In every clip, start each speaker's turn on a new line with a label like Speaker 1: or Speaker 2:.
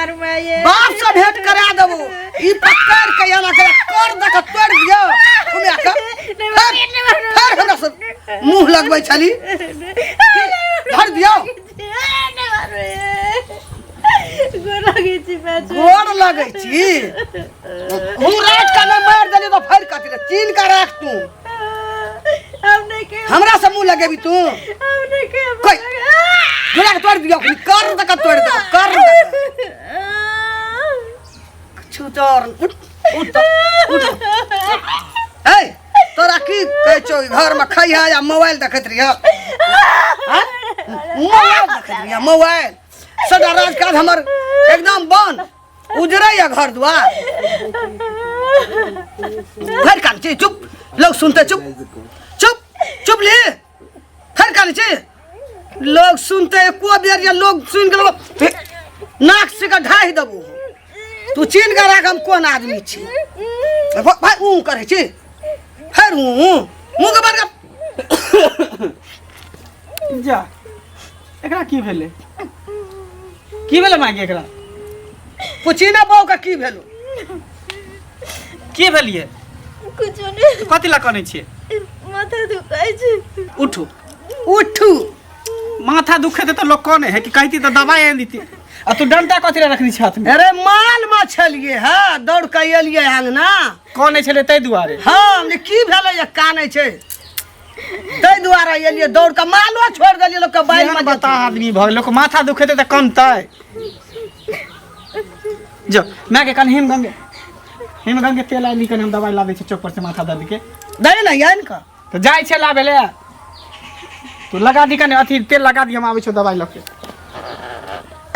Speaker 1: मारू माये
Speaker 2: बाप से भेंट करा देबो ई पकड़ के एना के कर दे के तोड़ दियो घुमा के
Speaker 1: नहीं मारू, नहीं मारू।
Speaker 2: फेर हमरा से मुंह लगबै छली धर दियो
Speaker 1: नहीं मारू गोर लगै छी माय
Speaker 2: गोर लगै छी हम रात के नहि मारि देली तऽ फेर कथी रे चीन के राख तू
Speaker 1: हम नहीं के
Speaker 2: हमरा से मुंह लगेबी तू
Speaker 1: हम नहीं के
Speaker 2: कोई झोला के तोड़ दियो कर दे के तोड़ दे कर दे छुतर उठ उठ उठ ए तोरा की कहै छौ घर में खइहा या मोबाइल देखैत रहिह हाँ? मोबाइल देखैत रहिह मोबाइल सदा राजकाज हमर एकदम बंद उजरैया घर दुआर फेर कान छी चुप लोग सुनते चुप चुप चुप ले फेर कान छी लोग सुनते एको बेर या लोग सुन के लोग नाक से के ढाहि देबू तू चीन के राख हम कोन आदमी छी भाई ऊ करै छी फेर ऊ मुँह के बंद कर
Speaker 3: जा एकरा की भेलै की भेलै माय एकरा
Speaker 2: पूछी ना बहू के की भेलो
Speaker 3: की भेलियै
Speaker 1: कुछो नहीं
Speaker 3: कथी लए कनै छियै
Speaker 1: माथा दुखाइ छै
Speaker 3: उठू
Speaker 2: उठू
Speaker 3: माथा दुखेतै तऽ लोक कनै है कि कहती तऽ दबाइ आनि दिती आ तू डंटा कथी लए रखने छी हाथमे
Speaker 2: अरे माल में छलिए है दौड़ के एलिए अंगना
Speaker 3: कनै छलै ताहि दुआरे
Speaker 2: हाँ हमने की भेलै जे कानै छै ताहि दुआरे एलियै दौड़ के मालो छोड़ि देलियै लोक के बाइल
Speaker 3: केहन
Speaker 2: में
Speaker 3: बता आदमी भऽ गेल लोक माथा दुखेतै तऽ कनतै जो माय के कनि हिमगंगे हिमगंगे तेल आनि कनि हम दबाइ लाबै छी चौक पर से माथा दर्द के
Speaker 2: दै ने आनि कऽ
Speaker 3: तऽ जाइ छै लाबै लए तू लगा दी कनि अथी तेल लगा दी हम आबै छौ दबाइ लऽ के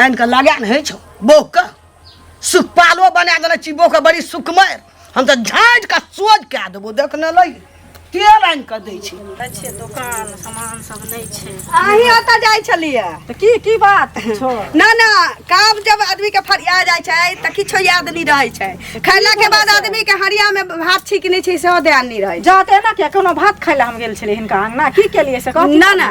Speaker 2: आनि कऽ लगा ने होइ छौ बौह के सुखपालो बना देने छी बौह के बड़ी सुखमय हम तऽ झाँटि कऽ सोझ कए देबो देख ने लै तेल आनि कऽ दै छी
Speaker 4: छै दोकान सामान सब नहि छै
Speaker 5: अहीं ओतऽ जाइ छलियै
Speaker 4: तऽ की की बात छौ
Speaker 5: ना ना काम जब आदमी के फरिया जाइ छै तऽ किछो याद नहीं रहै छै खैला के बाद आदमी के हरिया में भात छी कि नहि छै सेहो ध्यान नहीं रहै छै
Speaker 4: जा तऽ एना किया कोनो भात खाय लए हम गेल छलियै हिनका अंगना की केलियै से कहू
Speaker 5: ना ना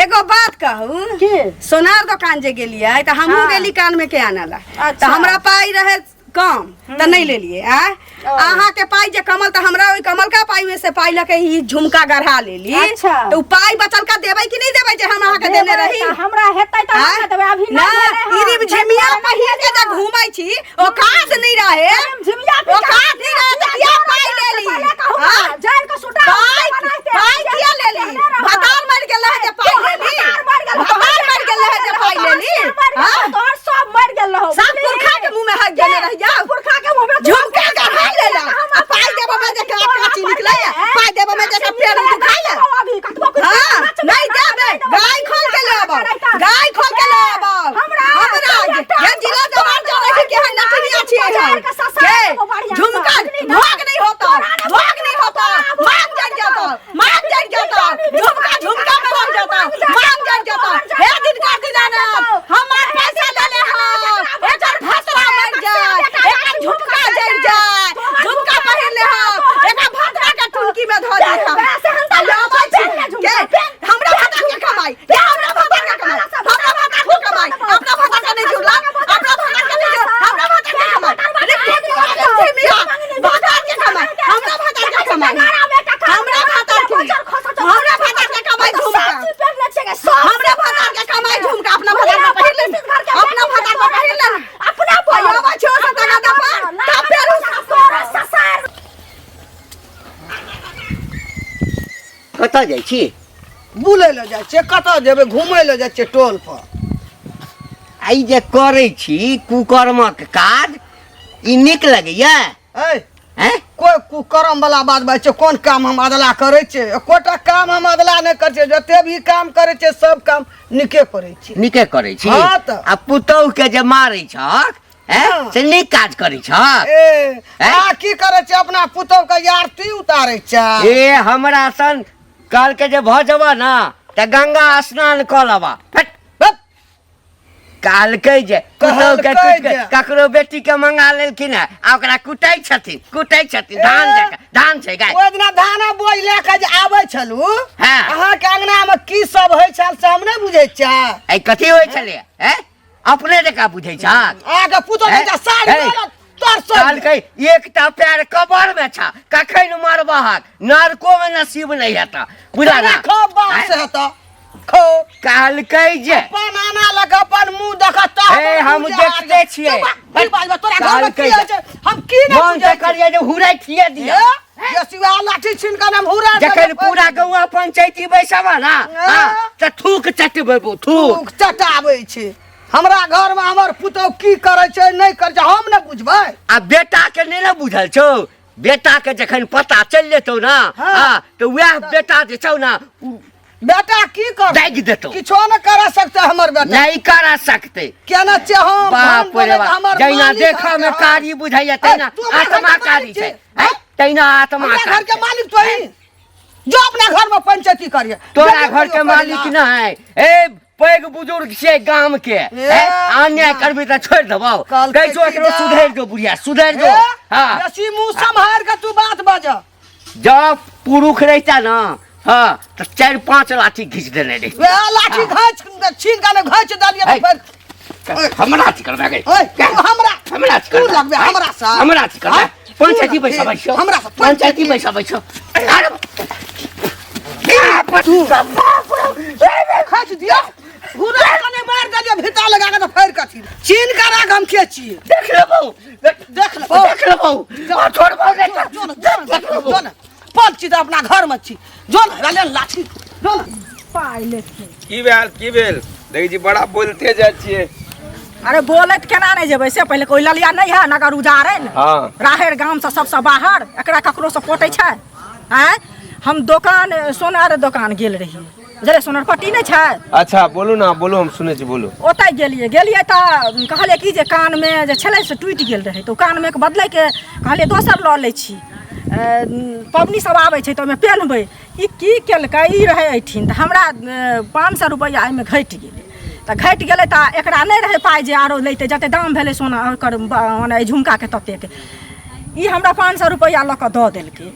Speaker 5: एगो बात कहू
Speaker 4: की
Speaker 5: सोनार दोकान जे गेलियै तऽ हमहूँ गेली कान में के आने ला
Speaker 4: अच्छा।
Speaker 5: तऽ हमरा पाइ रहे कम तऽ नहि लेलियै आँय अहाँके पाइ जे कमल तऽ हमरा ओहि कमलका पाइ में से पाइ लऽ के ई झुमका गढ़ा लेली
Speaker 4: अच्छा।
Speaker 5: तऽ उ पाइ बचलका देबै कि नहि देबै जे हम अहाँके देने
Speaker 4: देबै
Speaker 5: रही
Speaker 4: तऽ हमरा हेतै तऽ हम
Speaker 5: आँय?
Speaker 4: ने देबै अभी
Speaker 5: ना
Speaker 4: नहि
Speaker 5: ई रिमझिमिया पहिर के जे घूमै छी औकात नहि रहे
Speaker 4: रिमझिमिया
Speaker 5: औकात नहि रहे तऽ किया पाइ लेली आँय?
Speaker 4: जान के सुटा
Speaker 5: पाइ पाइ किया लेली भतार मरि गेल रहे जे पाइ लेली भतार मरि गेल रहे जे पाइ लेली हाँ?
Speaker 4: तोहर सब मरि गेल रहो
Speaker 5: सब पुरखा के मुंह में हक देने रह जाओ
Speaker 4: पुरखा के मुंह में
Speaker 5: झुमका गढ़ा लेला आ पाइ देबो में जेकरा काची निकलै पाइ देबो में जेकरा पेड़ दुखाइले
Speaker 4: अभी कतबो कुछ
Speaker 5: हाँ नहीं देबे गाय खोल के ले आबो गाय खोल के ले आबो
Speaker 4: हमरा
Speaker 5: हमरा ये जिला जवान जो रहे के है नटनिया छियै हम के झुमका भोग नहीं होता भोग नहीं होता मांग जड़ जाता मांग जड़ जाता झुमका झुमका में रह जाता मांग जड़ जाता हे दिन का दिनाना हमार पैसा ले ले हम एकर भतरा मर जाए एकर झुमका जड़ जाए झुमका पहिर ले हम एकर भतरा के टुनकी में धो दे हम हमरा भतरा के कमाई के हमरा भतरा के कमाई हमरा भतरा के कमाई अपना भतरा के नहीं जुड़ला अपना भतरा के नहीं जुड़ला हमरा भतरा के कमाई अरे भतरा के कमाई हमरा भतरा के कमाई हमरा भतरा के हमरा भतरा के कमाई झुमका हमरा भतार के कमाई झुमका अपना भतार में पहिर ले अपना भतार में पहिर ले
Speaker 4: अपना
Speaker 5: आवा छो सता का दफा तब फेर
Speaker 6: कतऽ जाइ छी
Speaker 2: बुलै लए जाइ छियै कतऽ जेबै घुमै लए जाइ छियै टोल पर
Speaker 6: आ ई जे करै छी कुकर्मक काज ई नीक लगैया
Speaker 2: ऐ
Speaker 6: हैं
Speaker 2: कोइ कुकर्म वाला बात बाजै छै कोन काम हम अदला करै छियै एकोटा काम हम अदला नहि करै छियै जते भी काम करै छियै सब काम नीके करै छियै
Speaker 6: नीके करै छी
Speaker 2: हँ तऽ।
Speaker 6: आ पुतौह के जे मारै छहक हैं
Speaker 2: हँ।
Speaker 6: से नीक काज करै छहक
Speaker 2: ए
Speaker 6: हैं?
Speaker 2: आ की करै छियै अपना पुतौह के आरती उतारै छै
Speaker 6: ए हमरा सन कहलकै जे भऽ जेबह ने तऽ गंगा स्नान कऽ लेबह हट,
Speaker 2: बस,
Speaker 6: कहलकै जे पुतौह के
Speaker 2: कहलकै
Speaker 6: कुटि के
Speaker 2: जे।
Speaker 6: ककरो बेटी के मंगा लेलखिन हेँ आ ओकरा कुटै छथिन कुटै छथिन धान जकाँ धान छै गाय
Speaker 2: ओहि दिना धाना बोइ लए कऽ जे आबै छलहुँ
Speaker 6: हँ।
Speaker 2: अहाँके अंगना मे की सब होइ छल से हम नहि बुझै छियै
Speaker 6: ऐ कथी होइ छलै हैं अपने जकाँ बुझै छहक
Speaker 2: आगे पुतोह
Speaker 6: ए,
Speaker 2: के साड़ी
Speaker 6: ए,
Speaker 2: मारत, तोर सब
Speaker 6: कहलकै एकटा पैर कबर में छा कखन मरबहक नरको में नसीब नहीं हेता बुझला ना
Speaker 2: खो बाप से हेता खो
Speaker 6: कहलकै जे
Speaker 2: अपन आना लग अपन मुंह देखत
Speaker 6: ए, हम देखते छियै।
Speaker 2: की बाजबै तोरा घर में की
Speaker 6: कहलकै
Speaker 2: होइ छै हम की नहि
Speaker 6: मन
Speaker 2: बुझै
Speaker 6: से करियै जे हुरै खिए दिया
Speaker 2: छियै? ये सिवा लाठी छीन के हम हुरा
Speaker 6: जखन पूरा गौआ पंचायती बैसबा ना हाँ, तऽ थूक चटबेबो थूक
Speaker 2: थूक चटाबै छै हमरा घर में हमर पुतोह की करै छै नहि करै छै हम नहि बुझबै
Speaker 6: आ बेटा के नहि ने बुझल छौ बेटा के जखन पता चलि जेतौ ना
Speaker 2: हाँ।
Speaker 6: हाँ, तऽ वएह बेटा जे छौ ना उ
Speaker 2: बेटा की कर
Speaker 6: दागि देतौ
Speaker 2: किछो न करा सकते हमर बेटा
Speaker 6: नहीं करा सकते
Speaker 2: केना छै हम
Speaker 6: बाप
Speaker 2: हम
Speaker 6: रे
Speaker 2: बोले
Speaker 6: बाप
Speaker 2: हमर
Speaker 6: जहिना
Speaker 2: मालिक
Speaker 6: देखऽ में
Speaker 2: हके हम।
Speaker 6: कारी बुझाइया तहिना
Speaker 2: ए, तू हमरा घर
Speaker 6: आत्मा
Speaker 2: के
Speaker 6: कारी
Speaker 2: मालिक
Speaker 6: छै
Speaker 2: छी?
Speaker 6: हैं? तहिना आत्मा
Speaker 2: हमरा घर
Speaker 6: कारी
Speaker 2: के
Speaker 6: छै।
Speaker 2: मालिक तो ही जो अपना घर में पंचायती करिए
Speaker 6: तोरा घर के मालिक न है ए पैघ बुजुर्ग छियै गाम के
Speaker 2: ए,
Speaker 6: अन्याय करबी तऽ छोड़ि देबौ
Speaker 2: कहलकै
Speaker 6: कहै छौ
Speaker 2: की
Speaker 6: एकरो
Speaker 2: जा।
Speaker 6: सुधरि जो बुढ़िया सुधरि जो हाँ
Speaker 2: बेसी मुंह सम्हार के तू बात बाज
Speaker 6: जब पुरुष रहिता ना हाँ तऽ 4-5 लाठी घीच देने रहिता
Speaker 2: वएह लाठी घाच छीन के घाच देलियै
Speaker 6: है।
Speaker 2: तऽ फेर
Speaker 6: हमरा अथी करबै गई
Speaker 2: ओए तू हमरा
Speaker 6: हमरा अथी
Speaker 2: तू
Speaker 6: करबै
Speaker 2: लगबे हमरा से
Speaker 6: हमरा अथी करबै
Speaker 2: हाँ?
Speaker 6: पंचायती बैसाबै छियौ
Speaker 2: हमरा से
Speaker 6: पंचायती बैसाबै छियौ अरे
Speaker 2: तू खच दिया घुरा कने मार देलियै भिता लगा के तऽ फाड़ि कऽ छीन छीन के राख हम के छियै
Speaker 6: देख लेबौ
Speaker 2: देख लेबौ
Speaker 6: देख लेबौ आ छोड़बौ नहि तऽ
Speaker 2: जो न जो न जो न पल छी तऽ अपना घर में छी जो न ले लाठी जो न
Speaker 4: पाइ लेथिन
Speaker 7: की भेल की भेल देखै छी बड़ा बोलते जाइ छियै
Speaker 4: अरे बोलैत केना नहि जेबै से पहिले कोई ललिया नहि है नगर उजारे ने
Speaker 7: हाँ
Speaker 4: राहरि गामसँ सबसँ बाहर एकरा ककरोसँ पोटै छै आँय हम दोकान सोनार दोकान गेल रहियै बुझलियै सोनारपट्टी नहि छै
Speaker 7: अच्छा बोलू ने बोलू हम सुनै छी बोलू
Speaker 4: ओतऽ गेलियै गेलियै तऽ कहलियै कि जे कानमे जे छलै से टूटि गेल रहै तऽ ओ कानमे के बदलैके कहलियै दोसर लऽ लै छी पबनी सब आबै छै तऽ ओहिमे पेन्हबै ई की केलकै ई रहै एहिठिन तऽ हमरा 500 रुपैआ एहिमे घटि गेलै तऽ घटि गेलै तऽ एकरा नहि रहै पाइ जे आरो लैतै जतेक दाम भेलै सोना ओकर मने एहि झुमकाके ततेक ई हमरा 500 रुपैआ लऽ कऽ दऽ देलकै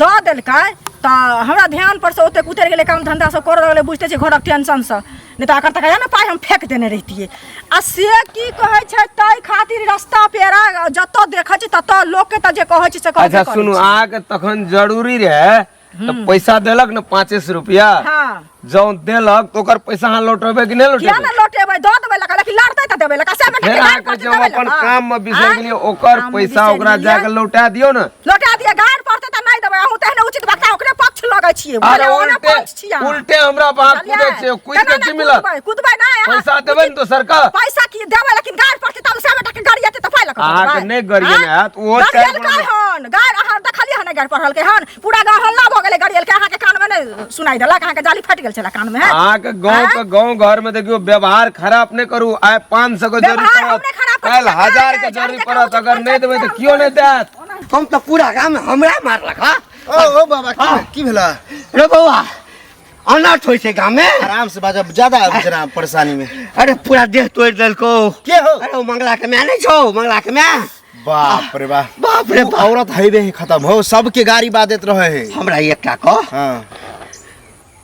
Speaker 4: दऽ देलकै तऽ हमरा ध्यान पर से ओतेक उतरि गेलै काम धंधा सब करऽ लगलै बुझिते छियै घरक टेंशनसँ नहि तऽ एकर तऽ ने पाइ हम फेक देने रहितियै आ से की कहै छै ताहि खातिर रस्ता पेड़ा जतऽ देखै छी ततऽ लोकके तऽ जे कहै छी से कहबे
Speaker 7: अच्छा
Speaker 4: करै
Speaker 7: सुनू
Speaker 4: छै।
Speaker 7: अहाँके तखन जरूरी रहै तऽ पैसा देलक ने 500 रुपया
Speaker 4: हाँ
Speaker 7: जौं देलक तऽ ओकर पैसा अहाँ लौटेबै कि नहि
Speaker 4: किया
Speaker 7: लौटेबै
Speaker 4: ने लौटेबै दऽ देबै लका लेकिन लड़तै तऽ देबै लका से बेटा
Speaker 7: फेर
Speaker 4: के गारि
Speaker 7: अहाँके
Speaker 4: पड़तै
Speaker 7: जौं
Speaker 4: देबै
Speaker 7: अपन
Speaker 4: लका।
Speaker 7: काम में बिसरि
Speaker 4: आँय?
Speaker 7: गेलियै ओकर
Speaker 4: काममे
Speaker 7: पैसा
Speaker 4: बिसरि
Speaker 7: ओकरा
Speaker 4: गेलियै।
Speaker 7: जाके लौटा दियौ ने
Speaker 4: लौटा दिअ गारि पड़तै तऽ नहि देबै अहूँ तेहने उचित वक्ता ओकरे पक्ष लगै छियै
Speaker 7: अरे
Speaker 4: बुझलियै ओहने
Speaker 7: उल्टे
Speaker 4: पक्ष छियै अहाँ।
Speaker 7: उल्टे हमरा पर अहाँ
Speaker 4: बुझलियै?
Speaker 7: कूदै छियै कूदि
Speaker 4: केना
Speaker 7: के
Speaker 4: नहि
Speaker 7: की मिलत
Speaker 4: कुदबै? कुदबै नहि अहाँ
Speaker 7: पैसा देबै ने दोसर के
Speaker 4: पैसा की देबै लेकिन गारि पड़तै तब से बेटा के गरियेतै तऽ पाइ लऽ कऽ
Speaker 7: अहाँके
Speaker 4: देबै।
Speaker 7: नहि गरियेने
Speaker 4: आँय?
Speaker 7: हैत, ओहो चारि
Speaker 4: गरियेलकै
Speaker 7: गोरा
Speaker 4: हन गारि अहाँ देखलियै हन नहि गारि पढ़लकै हन पूरा गाँव हल्ला भऽ गेलै गरियेलकै अहाँके कानमे नहि सुनाइ देलक अहाँके जाली फाटि गेल छलै कानमे
Speaker 7: अहाँके गाँव के गाँव घर में देखियौ व्यवहार खराब नहि करू आइ 500 के जरूरी
Speaker 4: व्यवहार हम
Speaker 7: पड़त
Speaker 4: नहि खराब करै
Speaker 7: काल्हि
Speaker 4: छी,
Speaker 7: 1000 के
Speaker 4: जानी
Speaker 7: जरूरी
Speaker 4: देखा
Speaker 7: पड़त
Speaker 4: उचित
Speaker 7: अगर नहि देबै तऽ
Speaker 4: पंचायत
Speaker 7: केओ नहि देत
Speaker 6: हम तऽ पूरा गाम हमरा मारलक हँ
Speaker 8: ओ ओ बाबा की की भेला
Speaker 6: रे बौआ अनर्थ होइ छै गाममे
Speaker 8: आराम से बाजब ज्यादा जना परेशानी में
Speaker 6: अरे पूरा देह तोड़ि देलकौ
Speaker 8: के हो
Speaker 6: अरे ओ मंगला के माय नहि छौ मंगला के माय
Speaker 8: बाप रे बाप
Speaker 6: बाप रे
Speaker 8: उ
Speaker 6: बाप
Speaker 8: औरत हेबे ही खत्म हो सबके गाड़ी बाजैत रहे है
Speaker 6: हमरा एकटा कह
Speaker 8: हाँ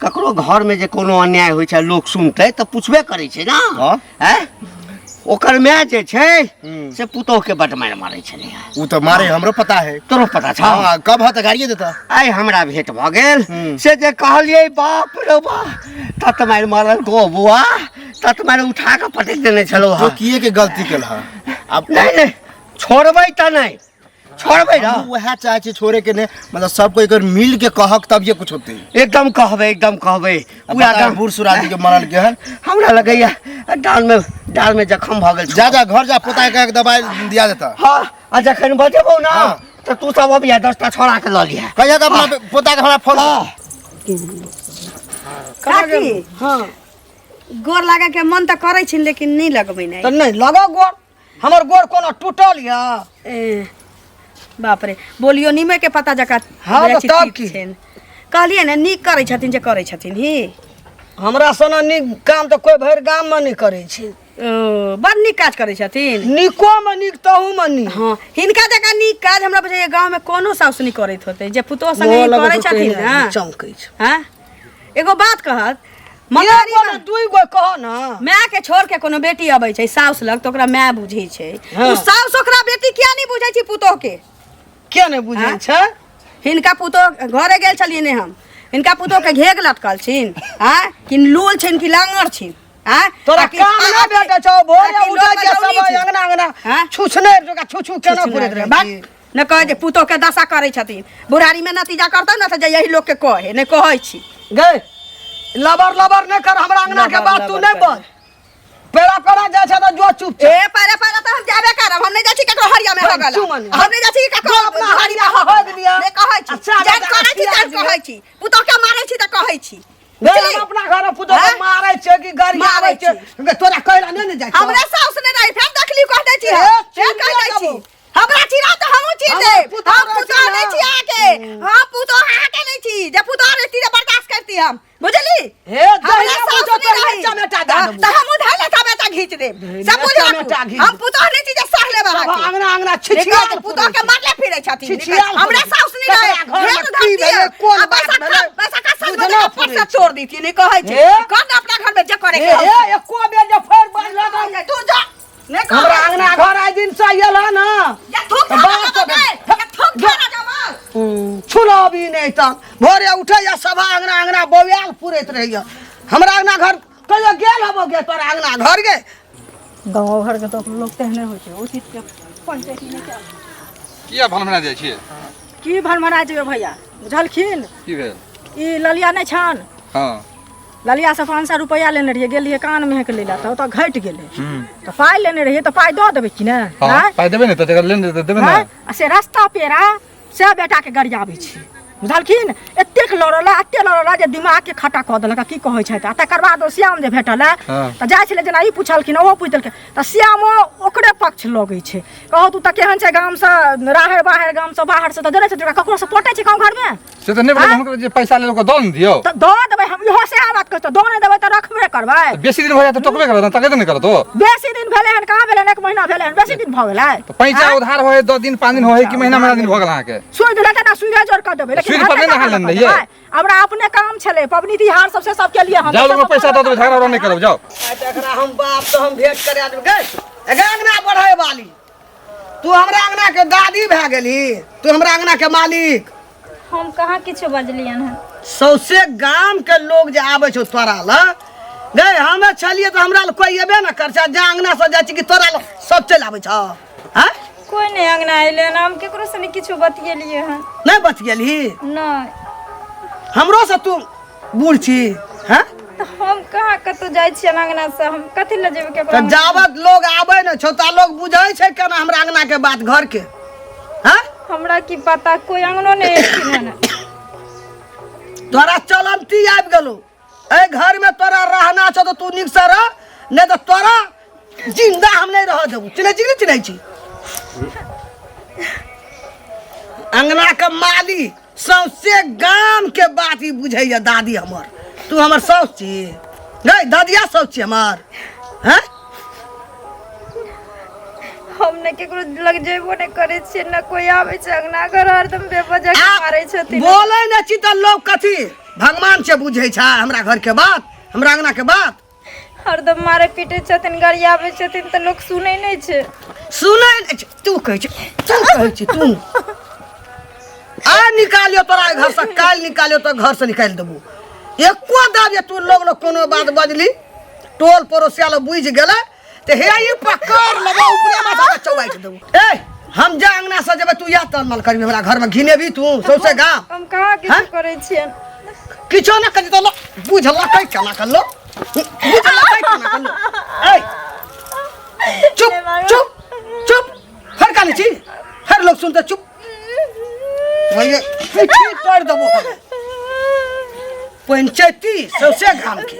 Speaker 6: ककरो घरमे जे कोनो अन्याय होइ छै लोक सुनतै तऽ पुछबे करै छै ने
Speaker 8: हाँ।
Speaker 6: आँय ओकर माय जे छै
Speaker 8: हम्म।
Speaker 6: से पुतोहके बड मारि मारै छलै
Speaker 8: उ तो मारे हमरो पता है
Speaker 6: तोरो पता छौ
Speaker 8: हाँ कब ह त गाड़िए देता
Speaker 6: आइ हमरा भेंट भऽ गेल
Speaker 8: हम्म।
Speaker 6: से जे कहलियै बाप रे बा तत मारि मारल गो बुआ तत मारि उठा कऽ पटकि देने छलहुँ
Speaker 8: तो
Speaker 6: हँ
Speaker 8: किए के गलती केल ह अब
Speaker 6: नहि नहि छोड़बै तऽ नहि छोड़बै ना
Speaker 8: हमहूँ वएह चाहे छी छोड़े के ने मतलब सबको एक मिल के कहक तब ये कुछ होते
Speaker 6: एकदम कहबै एकदम कहबै
Speaker 8: अब
Speaker 6: पूरा
Speaker 8: बता,
Speaker 6: गाम
Speaker 8: बूढ़ सूढ़ आदमी के मरल के हन
Speaker 6: हमरा लगैया डाल में डाल में जखम भऽ गेल
Speaker 8: जा जा घर जा पोता के एक दवाई दिया देता
Speaker 6: हँ आ जखन बजेबौ ना
Speaker 8: हाँ।
Speaker 6: तऽ तू सब अबिया 10टा छोड़ा के लऽ लिहा
Speaker 8: कहिया के अपना पोता के हमरा फोन
Speaker 6: हँ
Speaker 5: काकी
Speaker 2: हाँ
Speaker 5: गोर लागे के मन तऽ करै छै लेकिन नहि लगबै नहि
Speaker 2: तऽ नहि लगो गोर हमर गोर कोनो टूटल यऽ
Speaker 5: ए, बाप रे बोलियो नीमे के पता जकाँ
Speaker 2: हाँ,
Speaker 5: बुझाइ
Speaker 2: तऽ
Speaker 5: छै
Speaker 2: तब
Speaker 5: ठीक
Speaker 2: की?
Speaker 5: छैन। कहलियै ने नीक करै छथिन जे करै छथिन ही
Speaker 2: हमरा सना नीक काम तऽ कोइ भरि गाममे नहि करै छै
Speaker 5: ओ बड़ नीक काज करै छथिन
Speaker 2: नीकोमे नीक तहूमे नीक
Speaker 5: हँ हिनका जकाँ नीक काज हमरा बुझाइए गाँवमे कोनो साउस नहि करैत होतै जे पुतोह संगे ई
Speaker 2: मोह लगैत
Speaker 5: करै
Speaker 2: होतै
Speaker 5: छथिन
Speaker 2: एहिना
Speaker 5: ने
Speaker 2: चमकै छै
Speaker 5: हँ एगो बात कहत मतारी
Speaker 2: एगो ने दुई गो कह ना।
Speaker 5: माय के छोड़ के कोनो बेटी अबै छै साउस लग तऽ ओकरा माय बुझै छै।
Speaker 2: हाँ।
Speaker 5: ओ साउस ओकरा बेटी किया नहि बुझै छै पुतोह के?
Speaker 2: किया नहि बुझै
Speaker 5: हाँ?
Speaker 2: छै?
Speaker 5: हिनका पुतोह घरे गेल छलियै ने हम, हिनका पुतोह के घेघ लटकल छिन, आँय, कि लोल छिन कि लांगर छिन, आँय?
Speaker 2: तोरा
Speaker 5: आ कि-
Speaker 2: काम
Speaker 5: आ-
Speaker 2: ना भेटै छौ, भोरे
Speaker 5: आ कि
Speaker 2: उठै
Speaker 5: लोक
Speaker 2: छै सब
Speaker 5: बजौनी छै।
Speaker 2: अंगना अंगना
Speaker 5: हाँ?
Speaker 2: छुछने जका छू छू केना घुरैत रहै
Speaker 5: बात
Speaker 2: छी।
Speaker 5: न कहै जे पुतोह के दशा करै छथिन, बुढ़ारी में नतीजा करतौ न तऽ जे यही लोक के कहे नहि कहै छी।
Speaker 2: गै लबर लबर नहि कर, हमरा अंगना के
Speaker 5: लबर
Speaker 2: बात तू
Speaker 5: लबर
Speaker 2: नहि
Speaker 5: कर।
Speaker 2: बज। पेड़ा पेड़ा जाइ छै तऽ जो चुप
Speaker 5: ए पैरा पैरा तऽ हम जाबे करब, हम नहि जाइ छी ककरो हरिया में हगल,
Speaker 2: चुमन।
Speaker 5: हम नहि जाइ छी ककरो
Speaker 2: जो अपना
Speaker 5: हरिया
Speaker 2: हरिया
Speaker 5: हगल।
Speaker 2: हग लिअ।
Speaker 5: नहि कहै छी।
Speaker 2: अच्छा,
Speaker 5: जान
Speaker 2: बेटा,
Speaker 5: करै छी
Speaker 2: खिया
Speaker 5: जान
Speaker 2: दिअ।
Speaker 5: कहै छी, पुतोह के मारै छी तऽ कहै छी।
Speaker 2: गै,
Speaker 5: बुझली?
Speaker 2: हम अपना घर पुतोह के
Speaker 5: हाँ?
Speaker 2: मारै छै कि गाड़ी
Speaker 5: मारै
Speaker 2: आबै छै, तोरा कहला नहि ने जाइ छौ।
Speaker 5: हमरे साउस ने रही, फेर देखली कह दै छी,
Speaker 2: ए,
Speaker 5: हम। फेर
Speaker 2: चिढ़
Speaker 5: कह दै छी।
Speaker 2: देबो।
Speaker 5: हमरा चिढ़ा तऽ हमहूँ चिढ़
Speaker 2: हमरा
Speaker 5: देब।
Speaker 2: पुतोह
Speaker 5: हम
Speaker 2: रहै
Speaker 5: पुतोह
Speaker 2: छै
Speaker 5: नहि
Speaker 2: ना।
Speaker 5: छी अहाँके, हम पुतोह अहाँके नहि छी, जे पुतोह रहिती तऽ बर्दाश्त करती हम, बुझली?
Speaker 2: हे,
Speaker 5: हमरा
Speaker 2: जहिया
Speaker 5: साउस
Speaker 2: बुझो
Speaker 5: नहि
Speaker 2: तहिया
Speaker 5: रही।
Speaker 2: चमेटा दए
Speaker 5: हाँ,
Speaker 2: देबो।
Speaker 5: तऽ हमहूँ धैले चमेटा घीच देब।
Speaker 2: धैले
Speaker 5: सब बुझ राखू।
Speaker 2: चमेटा घीच
Speaker 5: हम पुतोह नहि छी जे सह लेब
Speaker 2: सब
Speaker 5: अहाँके।
Speaker 2: अंगना अंगना
Speaker 5: देखियौ,
Speaker 2: छिछियाल
Speaker 5: पुतोह के मारले फिरै छथिन।
Speaker 2: छिछियाल
Speaker 5: हमरा
Speaker 2: पुरै छै।
Speaker 5: साउस नहि रहे।
Speaker 2: ककरा घरमे
Speaker 5: घेर
Speaker 2: की
Speaker 5: धरती
Speaker 2: भेलै, कोन
Speaker 5: आ
Speaker 2: बात
Speaker 5: पैसा
Speaker 2: भेलै?
Speaker 5: खा, पैसा खा, सब
Speaker 2: बुझलो
Speaker 5: गोटे
Speaker 2: पुरै
Speaker 5: पर से
Speaker 2: छै।
Speaker 5: छोड़ दीथिन, नहि कहै छै।
Speaker 2: हे?
Speaker 5: कर ने अपना घर में जे करे के
Speaker 2: हे,
Speaker 5: हौ।
Speaker 2: हे, एको बेर जे फेर बाजल तऽ
Speaker 5: तू जा। नहि कहै
Speaker 2: हमरा
Speaker 5: छै।
Speaker 2: अंगना घर आइ दिन से आयल है ना।
Speaker 5: जे थूक
Speaker 2: तऽ
Speaker 5: खाना
Speaker 2: बाप
Speaker 5: जमा
Speaker 2: तऽ
Speaker 5: गै, जे थूक खाना जमा।
Speaker 2: छुलाबी नहि तऽ भोरे उठैया सभा अंगना अंगना बौआल पुरैत रहैया। हमरा अंगना घर कहियो गेल हबो गे तोरा अंगना घर गे?
Speaker 4: गाँव घरके तऽ लोक तेहने होइ छै, ओ चीजके पंचायती नहि चलै।
Speaker 9: किया भनभना जाइ छियै?
Speaker 4: की भनभना जेबै भैया, बुझलखिन?
Speaker 9: की भेल?
Speaker 4: ई ललिया नहि छन?
Speaker 9: हँ।
Speaker 4: ललिया से 500 रुपैआ लेने रहियै, गेल रहियै कान महक लै लए तऽ ओतऽ घटि गेलै, तऽ पाइ लेने रहियै तऽ पाइ दऽ देबै कि नहि?
Speaker 9: हँ,
Speaker 4: आँय?
Speaker 9: पाइ देबै ने तऽ जकर लेने तऽ देबै ने।
Speaker 4: आँय? आ से रास्ता पेड़ा से बेटाके गरियाबै छै, बुझलखिन? एतेक लड़ला, एतेक लड़ला जे दिमागके खट्टा कऽ देलक। आ की कहै छथि, आ तकर बाद ओ श्याम जे भेटल है
Speaker 9: हाँ।
Speaker 4: तऽ जाइ छलै, जेना ई पुछलखिन ओहो पूछि देलकै, तऽ श्यामो ओकरे पक्ष लगै छै। कहू तू तऽ केहन छै, गामसँ राहरि बाहरि, गामसँ बाहरसँ तऽ जनै छै, तोरा ककरोसँ पटै छै गाँव घरमे?
Speaker 9: से तऽ नहि बोलबै हुनकर, जे पैसा लेलक दऽ ने दियौ।
Speaker 4: तऽ दऽ देबै हम, इहो सएह बात कहै छी, दऽ नहि देबै तऽ रखबे करबै।
Speaker 9: तऽ बेसी दिन भऽ जायत तऽ टोकबे करत ने, तकेबे नहि करत ओ।
Speaker 4: बेसी दिन भेलै हन कहाँ भेलै हन, एक महीना भेलै हन, बेसी दिन भऽ गेलै?
Speaker 9: तऽ पैसा
Speaker 4: आँय?
Speaker 9: उधार होइ 10 दिन 5 दिन होइ कि महीना महीना दिन भऽ गेल अहाँके?
Speaker 4: सूद लेतै ने, सूदे जोड़ कऽ देबै, लेकिन
Speaker 9: सूद पर नहि
Speaker 4: हेतै
Speaker 9: नहा
Speaker 4: तखन
Speaker 9: लेने
Speaker 4: ने
Speaker 9: रहियै?
Speaker 4: देबै। हमरा अपने काम छलै, पबनी तिहार सब से सब केलियै हम।
Speaker 9: जाउ, लोग पैसा दऽ देबै, झगड़ा उगड़ा नहि करब, जाउ।
Speaker 2: आइ तऽ एकरा हम बाप से हम भेंट करा देबै। गै, एगे अंगना बढ़ै वाली, तू हमरा अंगना के दादी भए गेली, तू हमरा अंगना के मालिक।
Speaker 1: हम कहाँ किछो बजलियन हन?
Speaker 2: सौसे गाम के लोग जे आबै छौ तोरा लग गै, हमे छलियै तऽ हमरा लग कोइ एबे ने कर छै। जा अंगना से जाइ छी कि तोरा लग सब चलि आबै छौ? आँय?
Speaker 1: कोइ नहि अंगना अयलै हन, हम केकरो से नहि किछो बतियेलियै हन।
Speaker 2: नहि बतियेलही?
Speaker 1: नहि।
Speaker 2: हमरो से तू बूढ़ छी? हैं?
Speaker 1: तऽ हम कहाँ कतौ जाइ छियै अंगना से, हम कथी लए जेबै केकरो
Speaker 2: तऽ
Speaker 1: अंगना?
Speaker 2: जाबत लोग आबै ने छौ ता लोग बुझै छै केना हमरा अंगना के बात घर के? हैं?
Speaker 1: हमरा की पता, कोइ अंगनो नहि एलखिन हन।
Speaker 2: तोरा चलंती आबि गेलौ। एहि घर में तोरा रहना छौ तऽ तू नीक से रह, नहि तऽ तोरा जिंदा हम नहीं रह देबू। चिन्है छी कि नहि चिन्है छी? अंगना के माली सौंसे गाम के बात ई बुझैया दादी हमर। तू हमर साउस छी? नहीं दादिया साउस छी हमर? हैं?
Speaker 1: हम ने केकरो लग जेबो नहि करै छियै, ने कोइ आबै छै अंगना घर, हरदम बेवजह के
Speaker 2: आ
Speaker 1: मारै छथिन।
Speaker 2: बोलै नहि छी तऽ लोग कथी भगवान से बुझै छै हमरा घर के बात, हमरा अंगना के बात?
Speaker 1: हरदम मारै पीटै छथिन, गरियाबै छथिन तऽ लोक सुनै नहि छै।
Speaker 2: सुनै नहि छै। तू कहै छी, तू कहै छी, तू आ निकालियो तोरा एहि घर से, काल्हि निकालियो तो घर से निकालि देबू। एको दाब जे तू लोग लोग कोनो बात बजली, टोल पड़ोसिया लोग बुझि गेलै तऽ हे ई पकड़ लेबो, ऊपरे माथा पर चौबाइट देबू। ए हम जा अंगना से जेबै, तू इएह तलमल करबी, हमरा घर में घिनेबी तू सौंसे गाम।
Speaker 1: हम कहाँ किछु
Speaker 2: हैं?
Speaker 1: करै छियनि?
Speaker 2: किछो ना करी तऽ लो बुझलकै केना के लो, बुझलकै केना के लो। ए चुप चुप चुप, फेर कानै छी, फेर लोग सुनते चुप। भैया पीठी तोड़ि देबो हम। पंचायती सौंसे गाम के,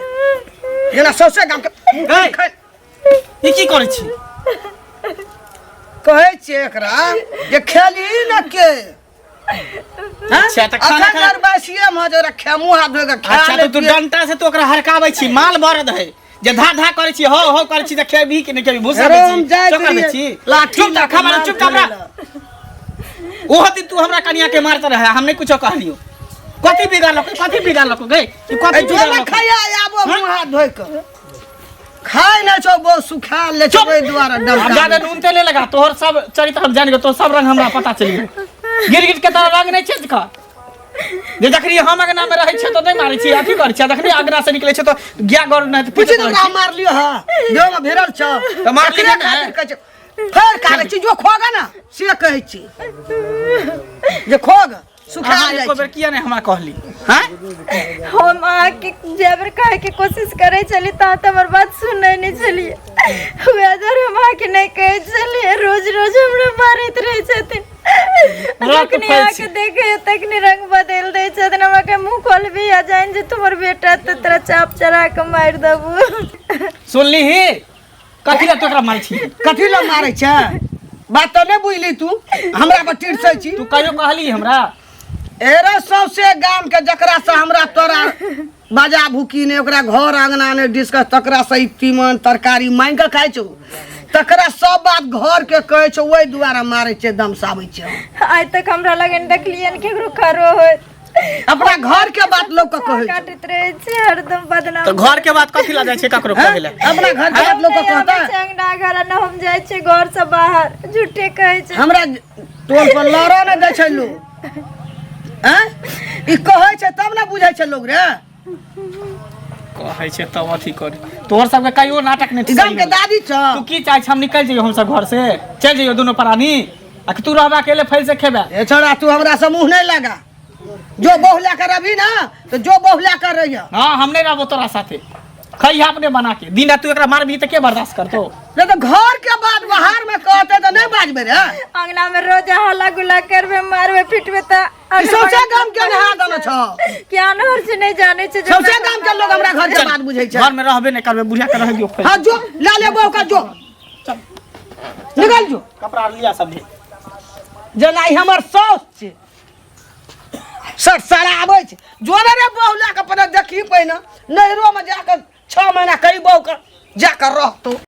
Speaker 2: जेना सौंसे गाम के
Speaker 3: गै। ई की करै छी?
Speaker 2: कहै छियै एकरा जे खेली न के। हैं?
Speaker 3: अच्छा, तऽ खाना
Speaker 2: अखन
Speaker 3: खा-
Speaker 2: घर बैसिए में जरा खेमू हाथ धोए के खा
Speaker 3: अच्छा, तऽ तू
Speaker 2: लेतियै।
Speaker 3: डंटा से तू ओकरा हरकाबै छी, माल बरद है जे धा धा करै छी, हो हो करै छी तऽ खेबही कि नहि खेबही? भूसा दै
Speaker 2: राम
Speaker 3: छी,
Speaker 2: जाइत
Speaker 3: चोखा दै
Speaker 2: रहियै।
Speaker 3: छी।
Speaker 2: लाठी
Speaker 3: चुप
Speaker 2: लऽ
Speaker 3: खा
Speaker 2: के
Speaker 3: मार,
Speaker 2: मार
Speaker 3: चुप हमरा।
Speaker 2: खेलै लए।
Speaker 3: ओहो दिन तू हमरा कनिया के मारते रहे, हम नहि कुछो कहलियो। कथी बिगाड़लक कथी बिगाड़लक गई ई कथी
Speaker 2: ए, जो ना
Speaker 3: बिगाड़लक
Speaker 2: खाया आबो मुँह हाथ धोइ के खाय नहि छौ बहुत सुखा ले छौ ओहि दुआरे
Speaker 3: हम
Speaker 2: डंका
Speaker 3: ज्यादा नून तेल नहीं लगा तोहर सब चरित्र हम जान गेल तोहर सब रंग हमरा पता चलि गेल गिर गिर के तोरा रंग नहीं चेंज कर जे जखनी हम अगना में रहै छियै तऽ नहि मारै छियै अथी करै छियै जखनी अगना से निकलै छियै तऽ गाय गरु नहि तऽ
Speaker 2: पूछी
Speaker 3: पीछे
Speaker 2: तऽ ओकरा मार लियो हँ देह में भिड़ल छौ
Speaker 3: तऽ मार लिहे
Speaker 2: एकरे
Speaker 3: ने।
Speaker 2: खातिर कहै छै फेर कहै छी जो खोगा ना से कहै छी जे खोग सुखा
Speaker 3: अहाँ
Speaker 2: जाइ
Speaker 3: एको
Speaker 2: छै
Speaker 3: बेर किया नहि हमरा कहली हैं
Speaker 1: हम अहाँके जय बेर कहैके कोशिश करै छली तऽ अहाँ तऽ हमर बात सुनै नहि छलियै वएह दुआरे हम अहाँके नहि कहै छलियै रोज रोज हमरा मारैत रहै छथिन
Speaker 3: रात
Speaker 1: जखनी
Speaker 3: फैल
Speaker 1: अहाँके देखै तखनी रंग बदलि दै छथिन हमरा के मुँह खोलबी आ जानि जे तोहर बेटा तऽ तोरा चाप चढ़ा कऽ मारि देबू
Speaker 3: सुनली ही कथी लए तू एकरा मारै छी
Speaker 2: कथी लए मारै छै बात तऽ नहि बुझली तू हमरा पर टिरसै छी
Speaker 3: तू कहियो कहली हमरा
Speaker 2: एरे सौंसे गाम के जकरा से हमरा तोरा बाजा भूकी ने ओकरा घर आंगना ने डिस्कस तकरा से ई तीमन तरकारी मांगि के खाइ छौ तकरा सब बात घर के कहै छौ ओहि दुआरे मारै छै दमसाबै छै
Speaker 1: आइ तक हमरा लगन देखलियनि केकरो खरो होइत
Speaker 2: अपना घर के बात लोग के कहै छौ
Speaker 1: काटैत रहै छै हरदम बदनाम
Speaker 3: तऽ घर के बात कथी लए जाइ छै ककरो
Speaker 2: हैं?
Speaker 3: कहै लए
Speaker 2: अपना घर के बात लोग के
Speaker 1: नहि आबै
Speaker 2: कहता
Speaker 1: छै अंगना घर आ न हम जाइ छियै घर से बाहर झूठे कहै छै
Speaker 2: हमरा टोल पर लड़ऽ नहि दै छै लोग आँय ई कहै छै तब ने बुझै छै लोग रे
Speaker 3: कहै छै तब अथी कर तोहर सबके कहियो नाटक नहि
Speaker 2: ई गाम के दादी छ
Speaker 3: तू की चाहै छ हम निकलि जइयो हमसब घर से चलि जइयो दुनू प्राणी आ कि तू रहबा अकेले फैल से खेबे
Speaker 2: ए छोड़ा तू हमरा से मुंह नहीं लगा जो बहु लेकर अभी ना तो जो बहु लेकर रहिया
Speaker 3: हाँ हम नहीं रहबो तोरा साथे खइहा अपने बना के दिन रात तू एकरा मारबही तऽ के बर्दाश्त करतो
Speaker 2: नहीं तो घर के बात बाहर में कहते तो नहीं बाजबे रे
Speaker 1: अंगना में रोज हल्ला गुल्ला करबे मारबे पिटबे तऽ
Speaker 2: ई सौंसे गाम के नहा देने छौ
Speaker 1: के अनहर से नहीं जाने छै जे
Speaker 2: सौंसे गाम के लोग हमरा घर के बात बुझै छै
Speaker 3: घर में रहबे नहीं करबे बुढ़िया के रह दियो
Speaker 2: हाँ जो ला ले बहू का जो निकल जो
Speaker 3: कपड़ा आर लिया सब
Speaker 2: जेना ई हमर साउस छै सर सारा आबै छै जोरे रे बहू लए कऽ पहिने देखी पहिने नैहरोमे जाकऽ 6 महीना कई बहू के जाकऽ रहतौ।